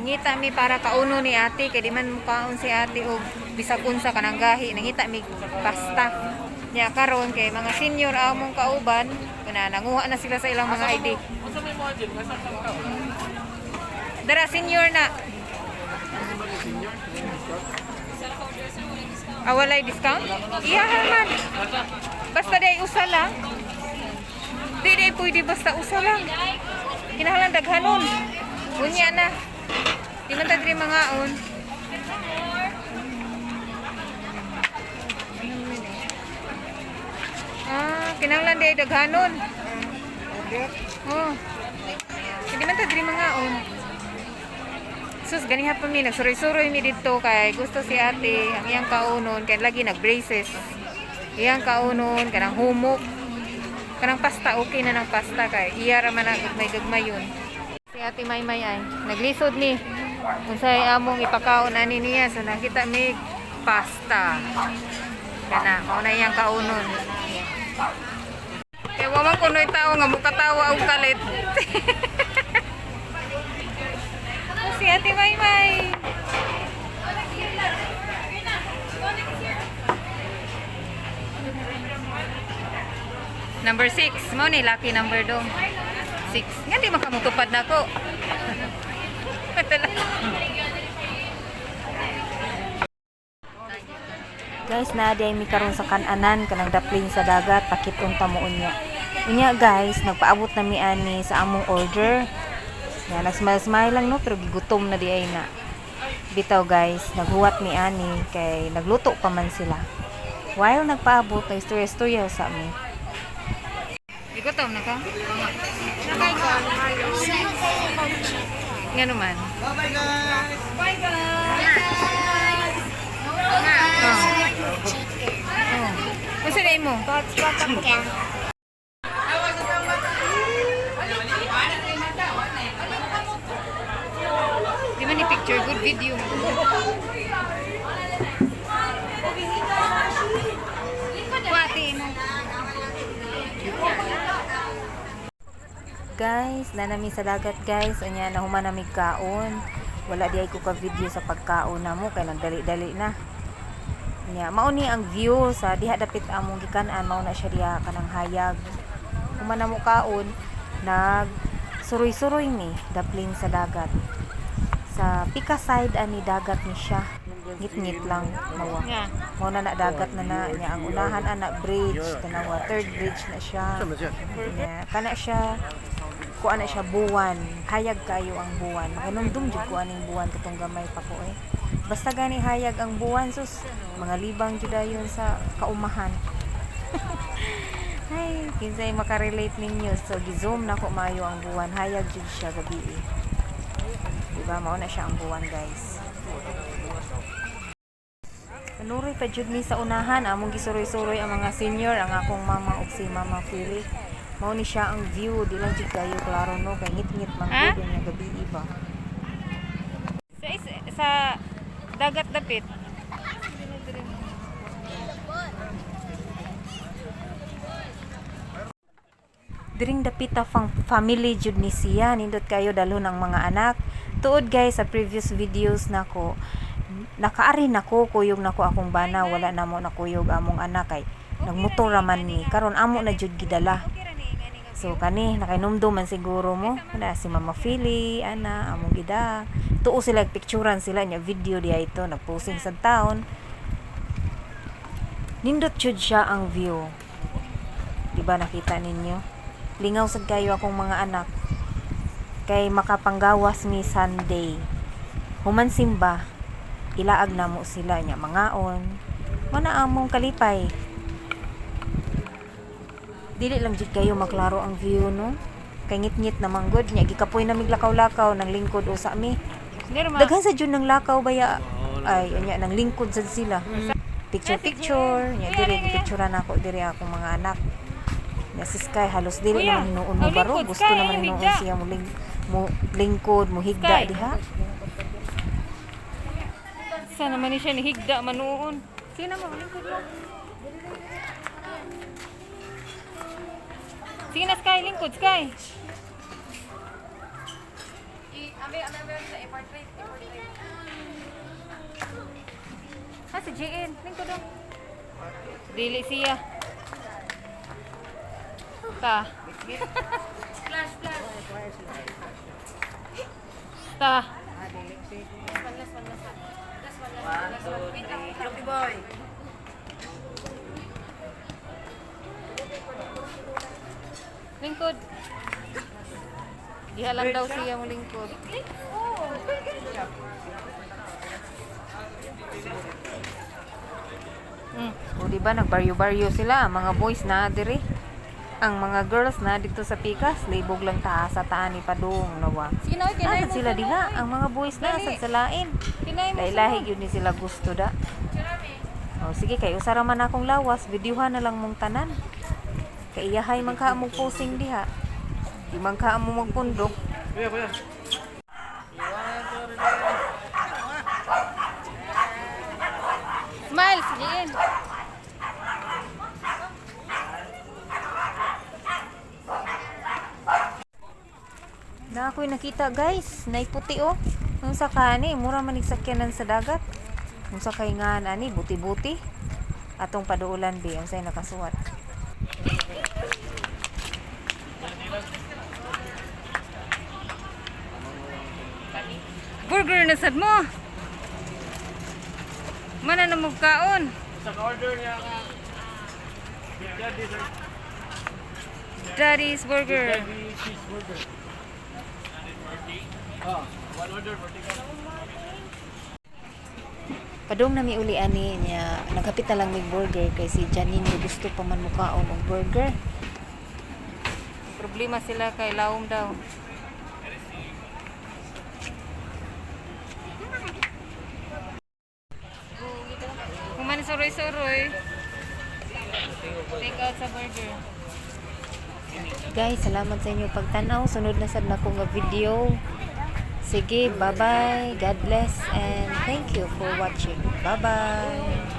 Nangita mi para kauno ni ate kay di man mukaon si ate og bisag unsa kanang gahi. Nangita mi pasta. Nya karon kay mga senior among kauban, kuna nanguha na sila sa ilang mga ID. Unsa may mga dyan? Nasa ka ka? Dara senior na. Ah, walay discount? Iya man. Basta day usa lang. Di day pwede basta usa lang. Kinahanglan daghanon. Unya na. Di man ta diri mangaon. Ah, kinahanglan day daghanon. Oh. Hindi man ta diri mangaon. Sus, ganiha pa mi, nagsuroy-suroy mi dito kay gusto si ate, ang iyang kaunon, kay lagi nag-braces. Iyang kaunon, kanang humok. Kanang pasta, okay na ng pasta kay iya ra man na gagmay gagmay yun. Si ate Maymay ay, naglisod mi. Unsay among ipakaon ani niya, so nakita mi pasta. Kana, mao na iyang kaunon. Kay wa man kunoy tao nga mukatawa og kalit. Si Ate Maymay. Number 6. Mo ni lucky number dong. 6. Nga di makamutupad na ko. Guys, naa di mi karon sa kananan kanang dapling sa dagat, pakit-on ta mo unya. Unya guys, nagpaabot na mi ani sa among order. Ya, nag-smile-smile lang no, pero gigutom na di ay na. Bitaw guys, naghuwat mi ani kay nagluto pa man sila. While nagpaabot, nag-istorya-istorya sa mi. Igutom na ka? Nakay ka. Nga naman. Bye guys! Bye guys! Oh. Oh. Unsa na imo? Di man ni picture, good video. Kuwati mo. Guys, nanami sa dagat guys, unya nahuman na mig kaon. Wala di ay ko ka video sa pagkaon namo kay nagdali-dali na. Nya mao ni ang view sa diha dapit among gikan-an, mao na siya diha kanang hayag. Human na mo kaon, nag suroy-suroy mi daplin sa dagat. Sa pika side ani dagat ni siya. Ngit-ngit lang mawa. Nga. Mao na na dagat na na niya ang unahan ana bridge, tanawa third bridge na siya. Nya kana siya kuan na siya buwan. Hayag kayo ang buwan. Makanumdum jud ko aning buwan katong gamay pa ko eh. Basta gani hayag ang buwan sus, mga libang jud dayon sa kaumahan. Ay, kinsay makarelate ninyo. So gi-zoom na ko maayo ang buwan. Hayag jud siya gabi eh. Diba mao na siya ang buwan guys. Panuroy pa jud mi sa unahan among gisuroy-suroy ang mga senior, ang akong mama ug si Mama Philly. Mao ni siya ang view, di lang jud kayo klaro no kay ngit-ngit man Ha? gud nya gabi iba. Sa dagat dapit. Diring dapita fang family jud ni siya, nindot kayo dalhon ang mga anak. Tuod guys, sa previous videos nako nakaari nako kuyog nako akong bana, wala namo nakuyog among anak kay nagmotor ra man ni karon amo na jud gidala. So kani nakainumdum man siguro mo na si Mama Philly ana among gida. Tuo sila picturean sila nya video diha ito nagposing sa town. Nindot jud siya ang view. Di ba nakita ninyo? Lingaw sad kayo akong mga anak. Kay makapanggawas mi Sunday. Human simba, ilaag namo sila nya mangaon. Mana among kalipay. Dili lang jud kayo maklaro ang view no. Kay ngit-ngit na manggod nya gikapoy na mig lakaw-lakaw nang lingkod usa mi. Daghan sa jud nang lakaw baya ay unya nang lingkod sad sila. Picture picture nya diri picturean ako diri akong mga anak. Nya si Sky halos dili Kuya, naman hinuon mo oh, baro lingkod, gusto Sky, naman ayaw hinuon higda. siya mo lingkod mo higda Sky. diha. Sana man ni siya ni higda manuon. Sino mo lingkod mo? Sige na Sky, lingkod Sky. Ami, ami, ami, sa i-portrait, i-portrait. Ah, si JN. Lingkod dong. Dili siya. Ta. Flash, flash. Ta. One, two, three. Lucky boy. Lingkod. Diha lang daw siya mo lingkod. O di ba nagbaryo-baryo sila, mga boys na diri. Ang mga girls na dito sa pikas, libog lang ta sa taan ni padung nawa. Sige na, oy, kinay Nasa mo sila sunod, diha, oy. ang mga boys na Dali. sa salain. Kinay mo Lahi-lahi sunod. yun ni sila gusto da. O sige kay usara man akong lawas, videohan na lang mong tanan. Kay iyahay man ka mong posing diha. Di man ka mo magpundok. Kuya, kuya. Smile, si JN. Na ako'y nakita, guys, naiputi oh. Unsa ka ani, mura man sakyanan sa dagat. Unsa kay nga ani, buti-buti. Atong paduulan bi, unsay nakasuwat. Burger na sad mo. Mana na mo kaon. Sa order niya ka. Big Daddy, sir. Daddy's Burger. Daddy cheeseburger. Ah, one order for takeout. Padung na mi uli ani niya, naghapit na lang mig burger kay si Janine gusto pa man mukaon og burger. Problema sila kay lawom daw. Kuman suroy-suroy. Take out sa burger. Guys, salamat sa inyo pagtanaw. Sunod na sad nako nga video. Sige, bye-bye. God bless and thank you for watching. Bye-bye.